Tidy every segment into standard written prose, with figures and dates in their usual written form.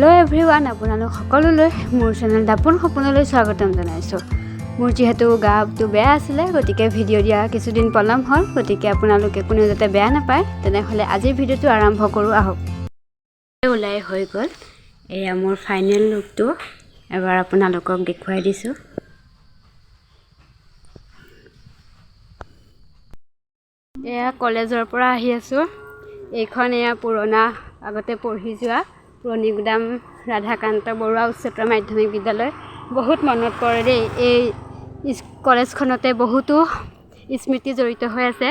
Hello' everyone, আপোনালোক সকলোলৈ মোৰ চেনেল দাপোন সপোনলৈ স্বাগতম জনাইছোঁ। মোৰ যিহেতু গাটো বেয়া আছিলে, গতিকে ভিডিঅ' দিয়া কিছুদিন পলম হ'ল। গতিকে আপোনালোকে কোনেও যাতে বেয়া নাপায়। তেনেহ'লে আজিৰ ভিডিঅ'টো আৰম্ভ কৰোঁ আহক। ওলাই হৈ গ'ল। এয়া মোৰ ফাইনেল লুকটো এবাৰ আপোনালোকক দেখুৱাই দিছোঁ। এয়া কলেজৰ পৰা আহি আছোঁ। এইখন এয়া পুৰণা, আগতে পঢ়ি যোৱা পুৰণিগুদাম ৰাধাকান্ত বৰুৱা উচ্চতৰ মাধ্যমিক বিদ্যালয়। বহুত মনত পৰে দেই। এই কলেজখনতে বহুতো স্মৃতি জড়িত হৈ আছে।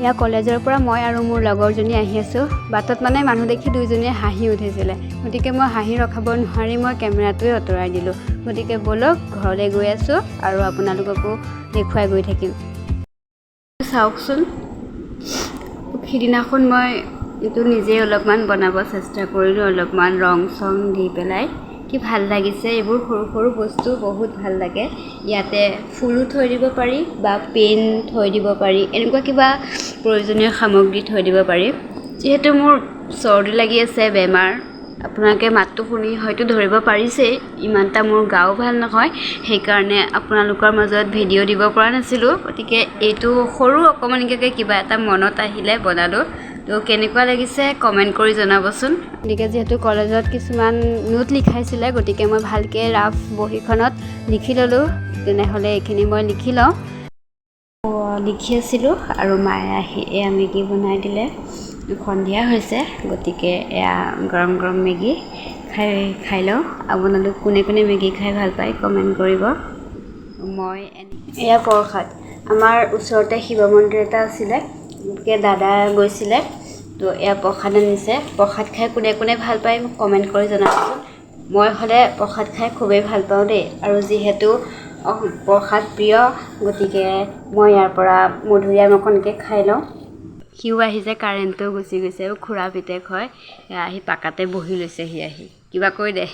এয়া কলেজৰ পৰা মই আৰু মোৰ লগৰজনী আহি আছোঁ। বাটত মানে মানুহ দেখি দুইজনীয়ে হাঁহি উঠিছিলে, গতিকে মই হাঁহি ৰখাব নোৱাৰি মই কেমেৰাটোৱে আঁতৰাই দিলোঁ। গতিকে ব'লক, ঘৰলৈ গৈ আছোঁ আৰু আপোনালোককো দেখুৱাই গৈ থাকিম। চাওকচোন, সিদিনাখন মই এইটো নিজেই অলপমান বনাব চেষ্টা কৰিলোঁ, অলপমান ৰং চং দি পেলাই। কি ভাল লাগিছে! এইবোৰ সৰু সৰু বস্তু বহুত ভাল লাগে। ইয়াতে ফুলো থৈ দিব পাৰি বা পেন থৈ দিব পাৰি, এনেকুৱা কিবা প্ৰয়োজনীয় সামগ্ৰী থৈ দিব পাৰি। যিহেতু মোৰ চৰ্দি লাগি আছে, বেমাৰ, আপোনালোকে মাতটো শুনি হয়তো ধৰিব পাৰিছেই। ইমান এটা মোৰ গাও ভাল নহয়, সেইকাৰণে আপোনালোকৰ মাজত ভিডিঅ' দিব পৰা নাছিলোঁ। গতিকে এইটো সৰু অকণমানিকৈ কিবা এটা মনত আহিলে বনালোঁ। তো কেনেকুৱা লাগিছে কমেণ্ট কৰি জনাবচোন। গতিকে যিহেতু কলেজত কিছুমান নোট লিখাইছিলে, গতিকে মই ভালকৈ ৰাফ বহীখনত লিখি ল'লোঁ। তেনেহ'লে এইখিনি মই লিখি লওঁ। লিখি আছিলোঁ আৰু মায়ে আহি এয়া মেগী বনাই দিলে। সন্ধিয়া হৈছে, গতিকে এয়া গৰম গৰম মেগী খাই খাই লওঁ। আপোনালোক কোনে কোনে মেগী খাই ভাল পায় কমেণ্ট কৰিব। মই এয়া প্ৰসাদ। আমাৰ ওচৰতে শিৱ মন্দিৰ এটা আছিলে, গতিকে দাদা গৈছিলে, তো এয়া প্ৰসাদ আনিছে। প্ৰসাদ খাই কোনে কোনে ভাল পায় মোক কমেণ্ট কৰি জনাবচোন। মই হ'লে প্ৰসাদ খাই খুবেই ভাল পাওঁ দেই। আৰু যিহেতু প্ৰসাদ প্ৰিয়, গতিকে মই ইয়াৰ পৰা মধুৰিআম অকণকে খাই লওঁ। সিও আহিছে, কাৰেণ্টটো গুচি গৈছে। খুৰা পিতেক হয়, এয়া আহি পাকাতে বহি লৈছে সি আহি। কিবা কৈ দে।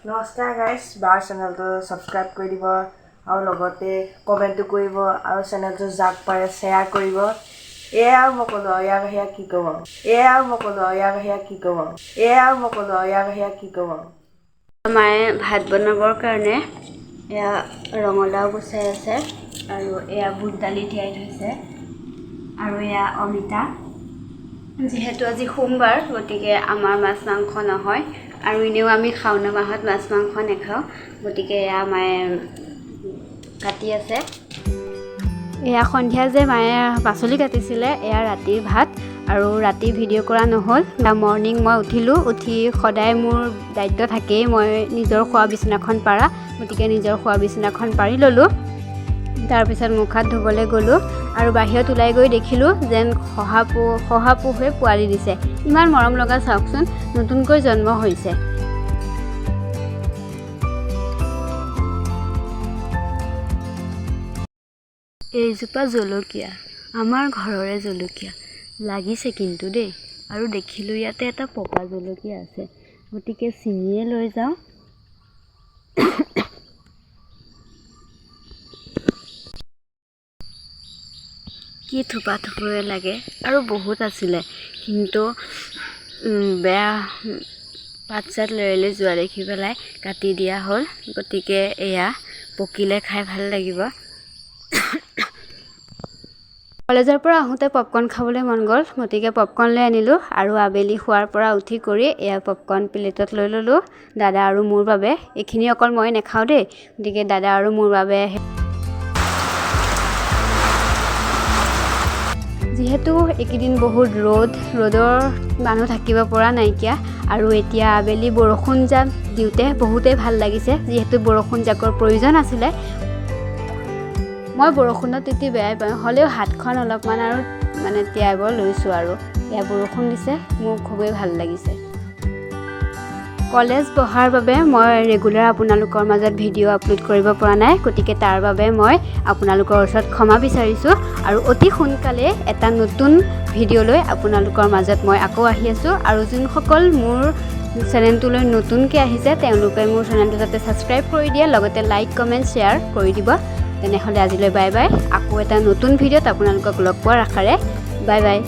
নমস্কাৰ গাইজ, বাৰ চেনেলটো ছাবস্ক্ৰাইব কৰি দিব আৰু লগতে কমেণ্টো কৰিব আৰু চেনেলটো যাক পাৰে শ্বেয়াৰ কৰিব। এয়াই আৰু মই ক'লোঁ আৰু ইয়াৰ বাহিৰে কি ক'ব? এয়াই আৰু মই ক'লোঁ আৰু ইয়াৰ বাহিৰে কি ক'ব? এয়াই আৰু মই ক'লোঁ আৰু ইয়াৰ বাহিৰে কি ক'ব? মায়ে ভাত বনাবৰ কাৰণে এয়া ৰঙালাও গুচাই আছে আৰু এয়া বুট দালি তিয়াই থৈছে আৰু এয়া অমিতা। যিহেতু আজি সোমবাৰ, গতিকে আমাৰ মাছ মাংস নহয় আৰু এনেও আমি শাওণ মাহত মাছ মাংস নাখাওঁ। গতিকে এয়া মায়ে কাটি আছে। এয়া সন্ধিয়া যে মায়ে পাচলি কাটিছিলে, এয়া ৰাতিৰ ভাত। আৰু ৰাতি ভিডিঅ' কৰা নহ'ল। মৰ্ণিং মই উঠিলোঁ। উঠি সদায় মোৰ দায়িত্ব থাকেই মই নিজৰ শোৱা বিচনাখন পাৰা, গতিকে নিজৰ শোৱা বিচনাখন পাৰি ল'লোঁ। তাৰপিছত মুখ হাত ধুবলৈ গ'লোঁ আৰু বাহিৰত ওলাই গৈ দেখিলোঁ যেন শহাপহুৱে পোৱালি দিছে। ইমান মৰম লগা, চাওকচোন, নতুনকৈ জন্ম হৈছে। এইজোপা জলকীয়া আমাৰ ঘৰৰে জলকীয়া লাগিছে কিন্তু দেই। আৰু দেখিলোঁ ইয়াতে এটা পকা জলকীয়া আছে, গতিকে ছিঙিয়ে লৈ যাওঁ। কি থোপা থোপৰে লাগে! আৰু বহুত আছিলে, কিন্তু বেয়া পাত চাত লৰি লৈ যোৱা দেখি পেলাই কাটি দিয়া হ'ল। গতিকে এয়া পকিলে খাই ভাল লাগিব। কলেজৰ পৰা আহোঁতে পপকৰ্ণ খাবলৈ মন গ'ল, গতিকে পপকৰ্ণ লৈ আনিলোঁ। আৰু আবেলি শোৱাৰ পৰা উঠি কৰি এয়া পপকৰ্ণ প্লেটত লৈ ল'লোঁ দাদা আৰু মোৰ বাবে। এইখিনি অকল মই নাখাওঁ দেই, গতিকে দাদা আৰু মোৰ বাবে। যিহেতু এইকেইদিন বহুত ৰ'দ, ৰ'দৰ মানুহ থাকিব পৰা নাইকিয়া। আৰু এতিয়া আবেলি বৰষুণ জাক দিওঁতে বহুতেই ভাল লাগিছে, যিহেতু বৰষুণ জাকৰ প্ৰয়োজন আছিলে। মই বৰষুণত তিতি বেয়াই পাওঁ, হ'লেও হাতখন অলপমান আৰু মানে তিয়াব লৈছোঁ। আৰু এয়া বৰষুণ দিছে, মোৰ খুবেই ভাল লাগিছে। কলেজ বহাৰ বাবে মই ৰেগুলাৰ আপোনালোকৰ মাজত ভিডিঅ' আপলোড কৰিব পৰা নাই, গতিকে তাৰ বাবে মই আপোনালোকৰ ওচৰত ক্ষমা বিচাৰিছোঁ। আৰু অতি সোনকালে এটা নতুন ভিডিঅ' লৈ আপোনালোকৰ মাজত মই আকৌ আহি আছোঁ। আৰু যোনসকল মোৰ চেনেলটোলৈ নতুনকৈ আহিছে, তেওঁলোকে মোৰ চেনেলটো যাতে ছাবস্ক্ৰাইব কৰি দিয়ে, লগতে লাইক, কমেণ্ট, শ্বেয়াৰ কৰি দিব। তেনেহ'লে আজিলৈ বাই বাই। আকৌ এটা নতুন ভিডিঅ'ত আপোনালোকক লগ পোৱাৰ আশাৰে বাই বাই।